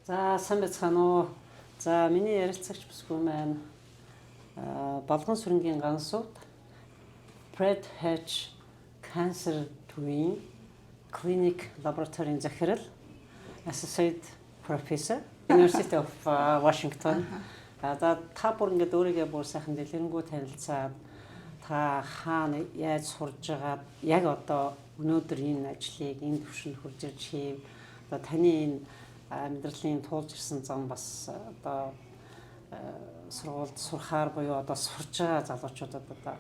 За, сайн байцгаана уу? За, миний ярилцагч бүсгүй маань Болгон сүрэнгийн гансууд Fred Hutch Cancer төвийн Clinic лабораторийн захирал, Associate Professor, University of Washington. За, та бүр ингээд өөрийгөө бүр сайхан дэлгэрэнгүй танилцаад, та хаана яаж сурж байгаа, яг одоо өнөөдөр энэ ажлыг энэ түвшинд хүрч ирж хийв. Одоо таны энэ амьдралын туулж ирсэн зам бас одоо сургуульд сурахаар буюу одоо сурж байгаа залуучуудад одоо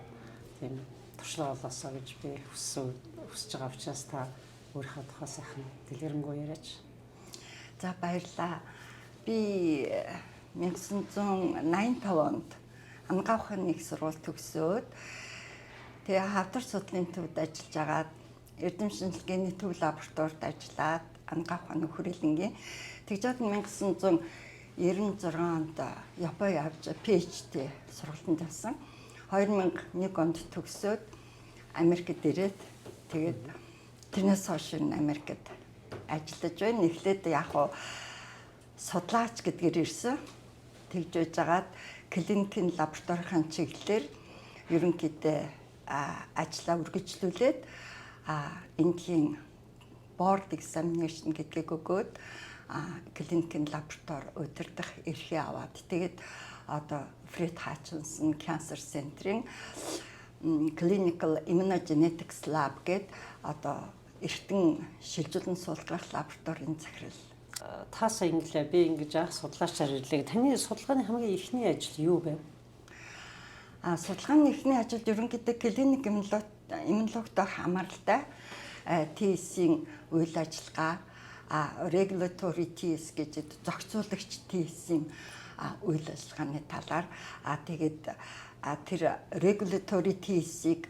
тийм туршлага болоосоо гэж би хүсэж байгаа учраас та өөрийнхөө тухай сайхан дэлгэрэнгүй яриач. За, баярлалаа. Би 1985 онд Анагаах ухааны их сургууль төгсөөд, тэгээ хавдар судлалын төвд ажиллаж агаад, эрдэм шинжилгээний төв лабораторид ажиллаад, Анагаах ухааны хүрээлэнгийн тэгжээд 1996 онд Япон явж PhD сургалтанд явсан. 2001 онд төгсөөд Америкт ирээд, тэгээд тэрнээс хойш энэ Америкт ажиллаж байна. Эхлээд яг уу судлаач гэдгээр ирсэн. Тэгж байж байгаад клиникийн лабораторийн чиглэлээр ерөнхийдөө ажлаа үргэлжлүүлээд, эндхийн board examination гэдгийг өгөөд, клиникийн лаборатори удирдах эрхээ аваад, тэгээд одоо Fred Hutchinson Cancer Center-ийн Clinical Immunogenetics Lab гээд одоо эргэтэн шилжүүлэн суулгах лабораторийн захирал. Та сая инглээ, би ингэж анх судлаачаар ирлээ. Таны судалгааны хамгийн эхний ажил юу байв? Судалгааны эхний ажил ерөнхийдөө клиник иммунологтой хамааралтай T-ийн үйл ажиллагаа, regulatory T гэж зохицуулагч T-ийн үйл ажиллагааны талаар, тэгээд тэр regulatory T-ийг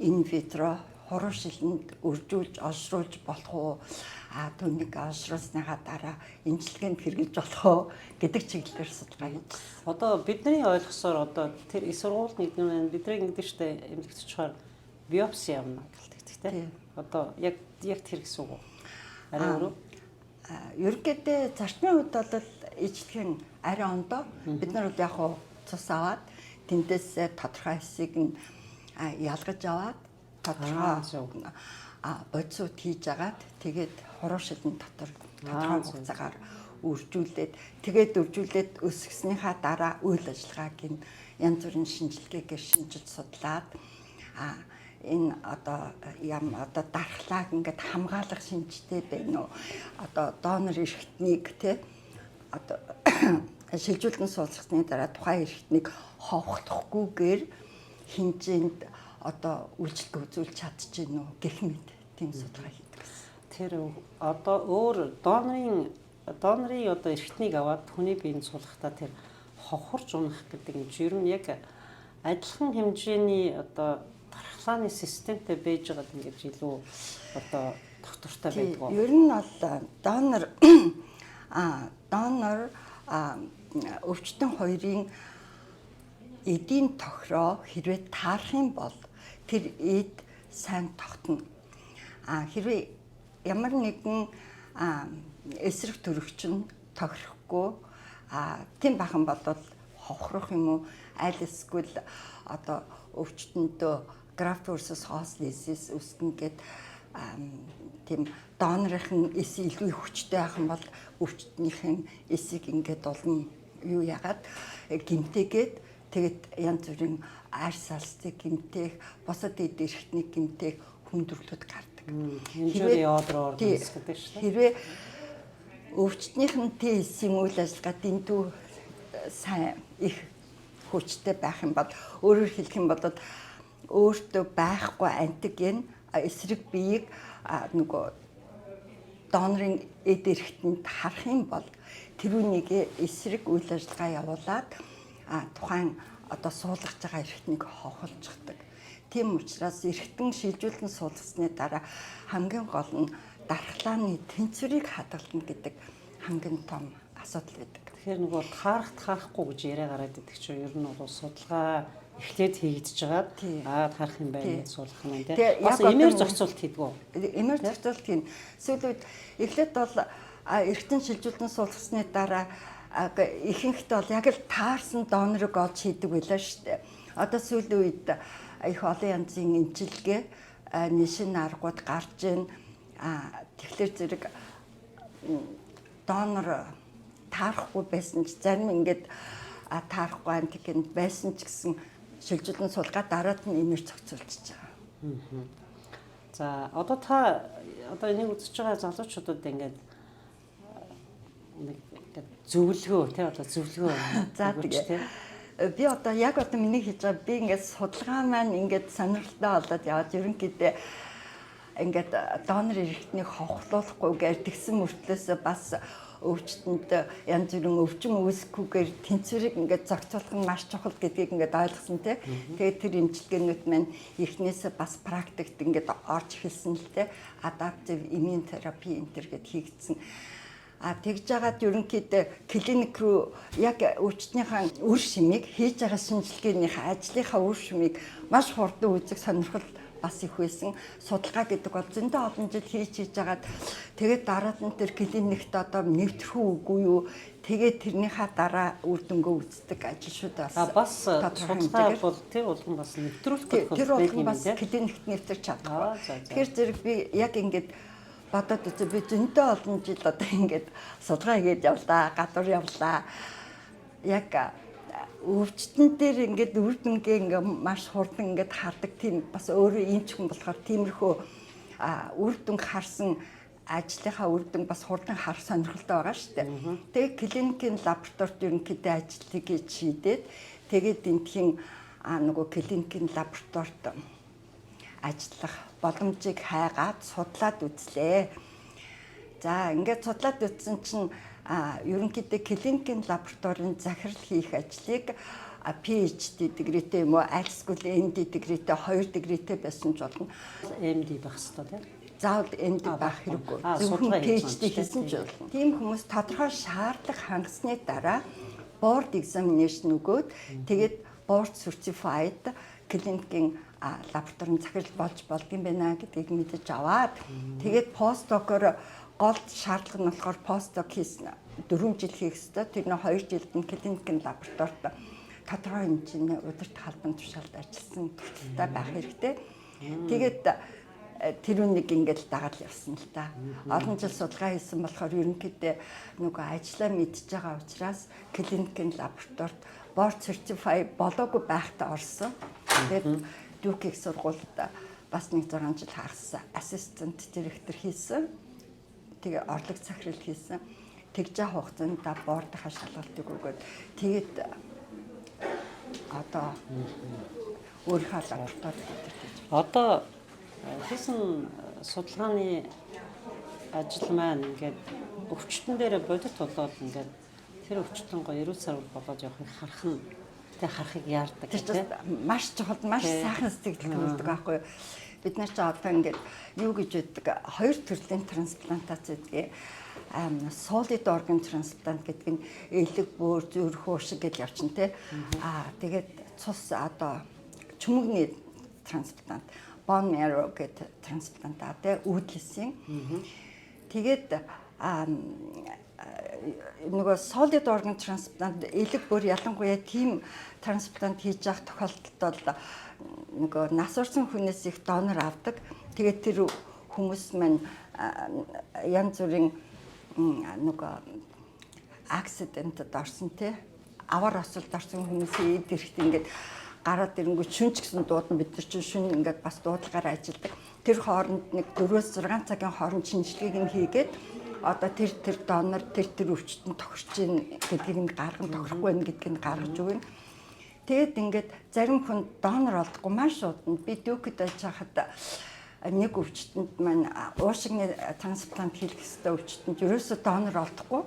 in vitro хуруу шилэнд үржүүлж, олшруулж болох уу? Түүнийг олшруулсныхаа дараа эмчилгээнд хэрэглэж болох уу гэдэг чиглэлээр судалгаа хийж. Одоо бидний ойлгосоор одоо тэр их сургуульд нэг нь бидний ингэдэг штэ, эмнэлэгт очихоор биопси явна гэлдэг, тийм. Одоо яг тэр гэсэн үг үү? Арай өөр үү? Ерөнхийдөө зарчмын хувьд бол ижлэхэн арай ондоо. Бид нар бол яг уу цус аваад, тэндээс тодорхой хэсгийг нь ялгаж аваад, тодорхой бодисууд хийж агаад, тэгээд хуруу шилэн дотор тодорхой хугацаагаар үржүүлээд, тэгээд үржүүлээд өсгснийхаа дараа үйл ажиллагааг нь янз бүрийн шинжилгээгээр шинжиж судлаад, энэ одоо ям одоо дархлааг ингээд хамгаалах шинжтэй байна уу, одоо донор эрхтнийг те одоо шилжүүлэн суулгасны дараа тухайн эрхтнийг ховхдохгүйгээр хэмжээнд одоо үйлчлэг үзүүлж чадчихэв үү гэх мэт тийм судалгаа хийдэг гэсэн. Тэр одоо өөр донорын одоо эрхтнийг аваад хүний биед суулгахдаа тэр ховхорч унах гэдэг нь ер нь яг адилхан хэмжээний одоо дархлааны системтэй байж байгаад ингэж илүү одоо тогтвортой байдаг уу? Ер нь бол донор өвчтөн хоёрын эдийн тохироо хэрвээ таарах юм бол тэр эд сайн тогтно. Хэрвээ ямар нэгэн эсрэг төрөгч нь тохирохгүй тийм байх юм бол ховхрох юм уу, аль эсвэл одоо өвчтөндөө graft versus host disease үүсгэн гээд, тийм донорын эс илүү их хүчтэй байх юм бол өвчтөнийх нь эсийг ингээд улам юу яагаад гэмтээгээд, тэгээд янз бүрийн арьс алсыг гэмтээх, бусад эд эрхтнийг гэмтээх хүндрэлүүд гардаг. Injury other organs гэдэг шүү дээ. Хэрвээ өвчтнийх нь T-эсийн үйл ажиллагаа дэндүү сайн их хүчтэй байх юм бол, өөрөөр хэлэх юм бол өөртөө байхгүй антиген эсрэг биеийг нөгөө донорын эд эрхтэнд харах юм бол тэрүүнийг эсрэг үйл ажиллагаа явуулаад тухайн одоо суулгаж байгаа эрхтнийг ховхолчихдог. Тийм учраас эрхтэн шилжүүлэн суулгасны дараа хамгийн гол нь дархлааны тэнцвэрийг хадгална гэдэг хамгийн том асуудал байдаг. Тэгэхээр нөгөө таарах таарахгүй гэж яриа гараад идэг чинь ер нь бол судалгаа эхлээд хийгдэж байгаад таарах юм байна гэж суулгах юм тийм. Бас эмээр зохицуулт хийдэг үү? Эмээр зохицуулт хийн. Сүүлүүд эхлээд бол Эргэтэн шилжүүлэн суулгасны дараа ихэнхдээ бол яг л таарсан донорыг олж хийдэг байлаа шүү дээ. Одоо сүүлийн үед их олон янзын эмчилгээ, шинэ аргууд гарч байна. Тэгэхээр зэрэг донор таарахгүй байсан ч, зарим ингээд таарахгүй антиген байсан ч гэсэн шилжүүлэн суулгаад дараад нь эмээр зохицуулчихж байгаа. За, одоо та одоо энийг үзэж байгаа залуучуудад ингээд нэг ингээд зөвлөгөө, тий, одоо зөвлөгөө. За, тэгээ. Би одоо яг одоо миний хийж байгаа, би ингээд судалгаа маань ингээд сонирхолтой болоод яваад, ерөнхийдөө ингээд донор эрхтнийг ховхлуулахгүйгээр, тэгсэн мөртлөөсөө бас өвчтөнд янз бүрийн өвчин үүсэхгүйгээр тэнцвэрийг ингээд зохицуулах нь маш чухал гэдгийг ингээд ойлгосон, тий. Тэгээд тэр эмчилгээнүүд маань эхнээсээ бас практикт ингээд орж эхэлсэн л тий. Adaptive immune therapy энэ төр гэд хийгдсэн. А тэгж жагаад ерөнхийдөө клиник рүү яг өвчтнийхээ үр шимийг, хийж байгаа шинжилгээнийхээ ажлынхаа үр шимийг маш хурдан үзэх сонирхол бас их байсан. Судалгаа гэдэг бол зөндөө олон жил хийж хийж жагаад, тэгээд дараад нь тэр клиникт одоо нэвтрэх үгүй юу? Тэгээд тэрнийхээ дараа үр дүнгээ үздэг ажил шүү дээ. А бас судалгаа бол тэр болгон бас нэвтрүүлэх тэр болгон бас клиникт нэвтэрч чадахгүй. Тэгэхээр зэрэг би яг ингээд бодоод үзээ, би зөндөө олон жил одоо ингээд судалгаа хийгээд явлаа, гадуур явлаа. Яг өвчтөн дээр ингээд үр дүнгээ ингээ маш хурдан ингээд хардаг, тийм бас өөрөө эмч хүн болохоор тиймэрхүү үр дүн харсан ажлынхаа үр дүн бас хурдан харах сонирхолтой байгаа шүү дээ. Тэгээ клиникийн лабораторид ерөнхийдөө ажлыг шийдээд, тэгээд эндхийн нөгөө клиникийн лабораторид ажиллах боломжийг хайгаад судлаад үзлээ. За, ингээд судлаад үзсэн чинь ерөнхийдөө клиникийн лабораторийн захирал хийх ажлыг PhD degree тэй юм уу, аль эсвэл MD degree тэй, 2 degree тэй байсан ч болно. MD байх хэрэгтэй, тийм. Заавал MD байх хэрэггүй. Зөвхөн PhD хийсэн ч болно. Тийм хүмүүс тодорхой шаардлага хангасны дараа board examination өгөөд, тэгээд board certified клиникийн лабораторийн захирал болж болдгийм байна гэдгийг мэдэж аваад, тэгээд postdoc-оор, гол шаардлага нь болохоор postdoc хийсэн 4 жил хийх ёстой. Тэр нь 2 жилд нь клиникийн лабораторид тодорхой хэмжээний удирдах, албан тушаалд ажилласан туршлагатай байх хэрэгтэй. Тэгээд тэр үнийг ингээд дагаад явсан л та. Олон жил судалгаа хийсэн болохоор ерөнхийдөө нөгөө ажлаа мэдж байгаа учраас клиникийн лабораторид board certify болоогүй байхдаа орсон. Тэгээд Duke их сургуульд бас нэг 6 жил хагас assistant director хийсэн. Тэгээ орлог захирал хийсэн. Тэгж байгаа хугацаанд board ынхаа шалгалтыг өгөөд, тэгээд одоо өөрийнхөө лабораторид удирдах. Одоо хийсэн судалгааны ажил маань ингээд өвчтөн дээр бодит болоод, ингээд тэр өвчтөн гоё эрүүл сарвал болоод явахыг харах нь тэг харахыг яардаг. Тэр чинь маш чухал, маш сайхан сэтгэл төрүүлдэг байхгүй юу? Бид нар ч одоо ингээд юу гэж боддог, хоёр төрлийн трансплантац гэдгийг, solid organ transplant гэдэг нь элэг, бөөр, зүрх, уушиг гэж явчихна, те. Аа, тэгээд цус, одоо чөмөгний трансплант, bone marrow гэдэг трансплант аа, те, үүдэлсийн. Тэгээд нөгөө solid organ transplant, элэг, бөөр, ялангуяа тийм трансплант хийж явах тохиолдолд бол нөгөө нас орсон хүнээс их донор авдаг. Тэгээд тэр хүмүүс маань янз бүрийн нөгөө accident д орсон, те, авар осолд орсон хүмүүсийн эд эрэхт ингээд гараад ирэнгүүт шөнө ч гэсэн дуудана, бид нар чинь шөнө ингээд бас дуудлагаар ажилладаг. Тэр хооронд нэг 4-6 цагийн хооронд шинжилгээг нь хийгээд, одоо тэр тэр донор тэр тэр өвчтөнд тохирч гин гэдгийг нь гарган, тохирохгүй байна гэдгийг нь гаргаж өгнө. Тэгээд ингээд зарим хүн донор олдохгүй маш удна. Би Duke д байж байхад нэг өвчтөнд маань уушигны трансплант хийх ёстой өвчтөнд ерөөсөө донор олдохгүй,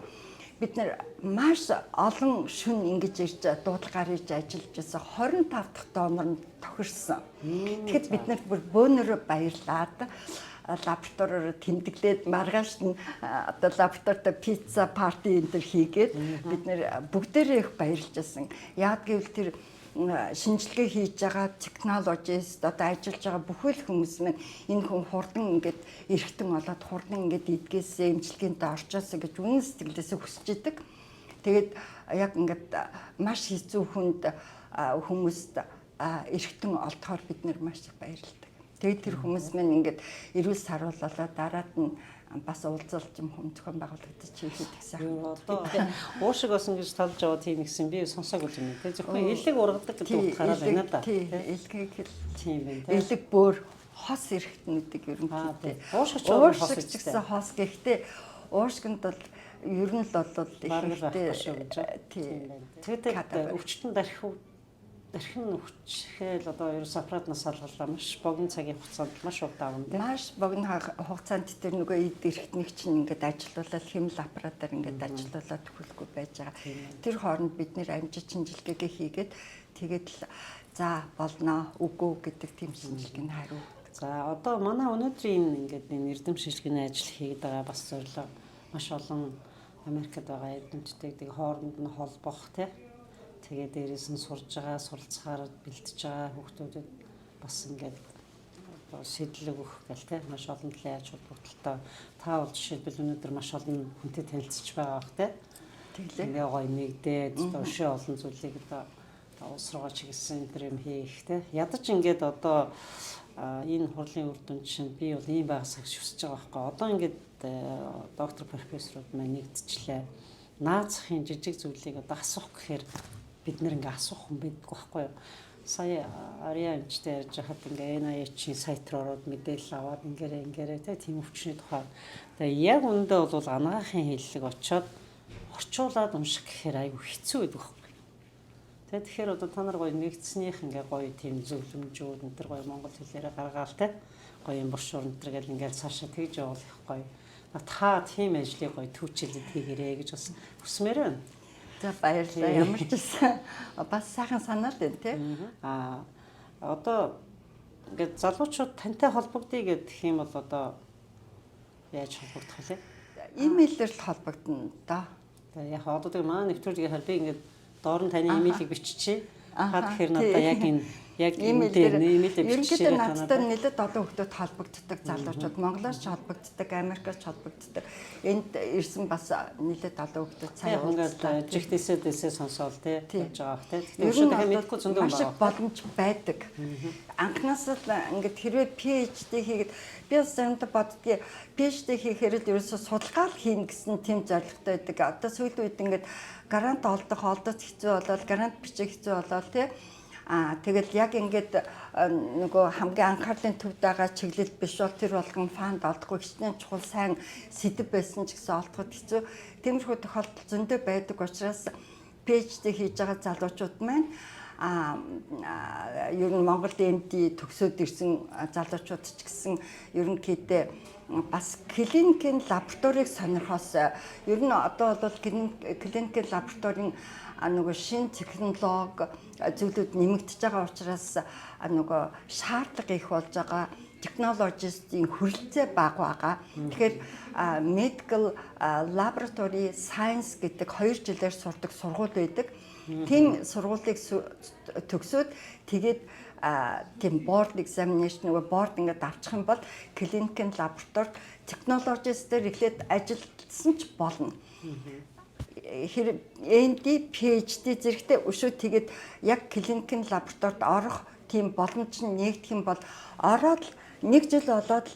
бид нар маш олон шөнө ингэж ирж, дуудлагаар ирж ажиллаж байсан. 25 дахь донор нь тохирсон. Тэгэхэд бид нар бүр бөөнөрөө баярлаад, лабораториор тэмдэглээд, маргааш нь одоо лабораторид пицца party энэ төр хийгээд бид нар бүгдээрээ их баярлж байсан. Яад гэвэл тэр шинжилгээ хийж байгаа технологист одоо ажиллаж байгаа бүхэл хүмүүс маань энэ хүн хурдан ингээд эргэтэн болоод хурдан ингээд эдгээсээ эмчилгээнд орчоосоо гэж үнэн сэтгэлээсээ хүсэж идэг. Тэгээд яг ингээд маш хэцүү хүнд хүмүүст эргэтэн олдохоор бид нэр маш их баярлалдаг. Тэгээд тэр хүмүүс маань ингээд эрүүл саруул болоод дараад нь бас уулзалт юм хүм зохион байгуулагдаж хийхэд их сайхан. Одоо уушиг болсон гэж талж аваад тийм гэсэн би сонсоогүй юм тий. Зөвхөн элэг ургадаг гэдэг утгаараа байна да. Тий, элгийг хэл. Тийм байна тий. Элэг бөөр хос эргэтнүүдийг ерөнхийдөө. Уушиг ч хос гэсэн хос гэхдээ уушгинд бол ер нь л бол ихтэй шүү гэж. Тийм байна. Тэгээд өвчтөн дархив дархин өвчхэл одоо ерөөс аппаратнаас салгалаа маш богино цагийн хугацаанд маш удаан тийм. Маш богино хугацаанд тэр нөгөө эд эрхтнийг чинь ингээд ажилуулаад хэмэл аппаратаар ингээд ажилуулаад төхөлгүй байж байгаа. Тэр хооронд бид нэр амжиж шинжилгээгээ хийгээд тэгээд л за болно үгүй гэдэг тийм шинжилгээний хариу. За одоо манай өнөөдрийн ингээд энэ эрдэм шинжилгээний ажил хийгээд байгаа бас зорилго маш олон Америкт байгаа эрдэмтдийг тэг хооронд нь холбох тийм. Тэгээ дээрээс нь сурж байгаа, суралцахаар бэлтэж байгаа хүүхдүүдэд бас ингээд одоо сэтлэг өгөх гэл те маш олон талын ач холбогдолтой. Та бол жишээлбэл өнөөдөр маш олон хүнтэй танилцж байгаа бах те. Тэглээ. Ингээ гоё нэгдээд одоо өшөө олон зүйлийг одоо улс руугаа чиглэсэн энэ юм хийх те. Ядаж ингээд одоо энэ хурлын үр дүн чинь би бол ийм байгаасаа гэж хүсэж байгаа байхгүй. Одоо ингээд доктор профессорууд маань нэгдчихлээ. Наад захын жижиг зүйлийг одоо асуух гэхээр бид нэр ингээ асуух хүн байдгүй байхгүй юу. Сая Ария эмчтэй ярьж байхад ингээ NIH-ийн сайт руу ороод мэдээлэл аваад ингээрэ ингээрэ тийм өвчний тухай. Тэгээ яг үүндээ бол анагаахын хэллэг очиод орчуулад унших гэхээр айгүй хэцүү байдаг байхгүй. Тэгээ тэгэхээр одоо та нар гоё нэгдснийх ингээ гоё тийм зөвлөмжүүд энэ төр гоё монгол хэлээрээ гаргаал те гоё юм брошюр энэ төр гэл ингээл цаашаа тэгж явуул их гоё. Та тийм ажлыг гоё түүчилээд хийгэрээ гэж бас хүсмээр байна. За баярлалаа. Ямар ч байсан бас сайхан санаа л байна тий. Аа одоо ингээд залуучууд тантай холбогдъё гэх юм бол одоо яаж холбогдох вэ? Имэйлээр л холбогдно доо. Тэгээ яг одоо тэг манай нэвтрүүлгийнхаар би ингээд доор нь таны имэйлийг биччихье. Та тэгэхээр надаа яг энэ яг энэ дээр имэйлээ биччихье. Ерөнхийдөө надтай нэлээд олон хүмүүс холбогддог залуучууд Монголоос ч холбогддог, Америкаас ч холбогддог. Энд ирсэн бас нэлээд олон хүмүүс сайн уулзлаа. Жигтэсээ дэсээ сонсоол тий явж байгаа бах тий. Тэгэхээр өшөө дахиад мэдгүй зөндөө маш их боломж байдаг. Анхнаас л ингээд хэрвээ PhD хийгээд би бас заримдаа боддгийг PhD хийхээр л ерөөсөө судалгаа л хийнэ гэсэн тийм зорилготой байдаг. Одоо сүүлийн үед ингээд грант олдох олдоц хэцүү болоод грант бичих хэцүү болоод тий. Тэгэл яг ингээд нөгөө хамгийн анхаарлын төвд байгаа чиглэл биш бол тэр болгон фанд олдохгүй хичнээн чухал сайн сэдэв байсан ч гэсэн олдоход хэцүү. Тиймэрхүү тохиолдол зөндөө байдаг учраас PhD хийж байгаа залуучууд маань ер нь Монгол MD төгсөөд ирсэн залуучууд ч гэсэн ерөнхийдөө бас клиникийн лабораторийг сонирхоос ер нь одоо бол клиникийн лабораторийн нөгөө шинэ технологи зүйлүүд нэмэгдэж байгаа учраас нөгөө шаардлага их болж байгаа технологистийн хүрэлцээ бага байгаа. Тэгэхээр medical laboratory science гэдэг 2 жилээр сурдаг сургууль байдаг. Тийм сургуулийг төгсөөд тэгээд тийм board examination нөгөө board ингээд авчих юм бол клиникийн лабораторид технологистээр эхлээд ажилласан ч болно. Хэрэг MD, PhD зэрэгтэй өшөө тэгээд яг клиникийн лабораторид орох тийм боломж нь нэгдэх юм бол ороод нэг жил болоод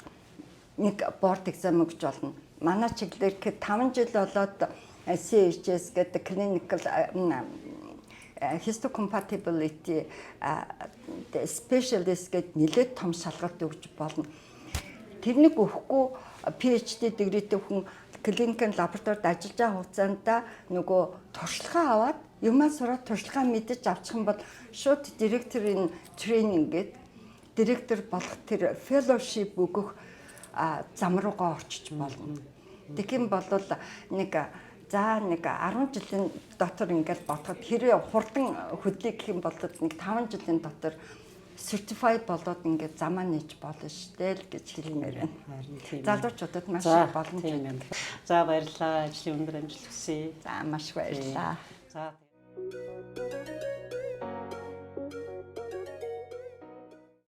нэг board exam өгч болно. Манай чиглэлээр 5 жил болоод CHS гэдэг clinical histocompatibility specialist гэдэг нэлээд том шалгалт өгч болно. Тэрнийг өгөхгүй PhD дегритэй хүн клиникийн лабораторид ажиллаж байгаа хугацаанд нөгөө туршлагаа аваад юмаа сураад туршлагаа мэдэж авчих юм бол шууд директорын training гээд директор болох тэр fellowship өгөх зам руугаа орчиж болно. Тэгэх юм бол нэг за нэг 10 жилийн дотор ингээл бодоход хэрвээ хурдан хөдлөе гэх юм бол нэг 5 жилийн дотор certified болоод ингээд замаа нээж болно шүү дээ л гэж хэлмээр байна. Залуучуудад маш их боломж байна. За баярлалаа. Ажлын өндөр амжилт хүсье. За маш баярлалаа. За.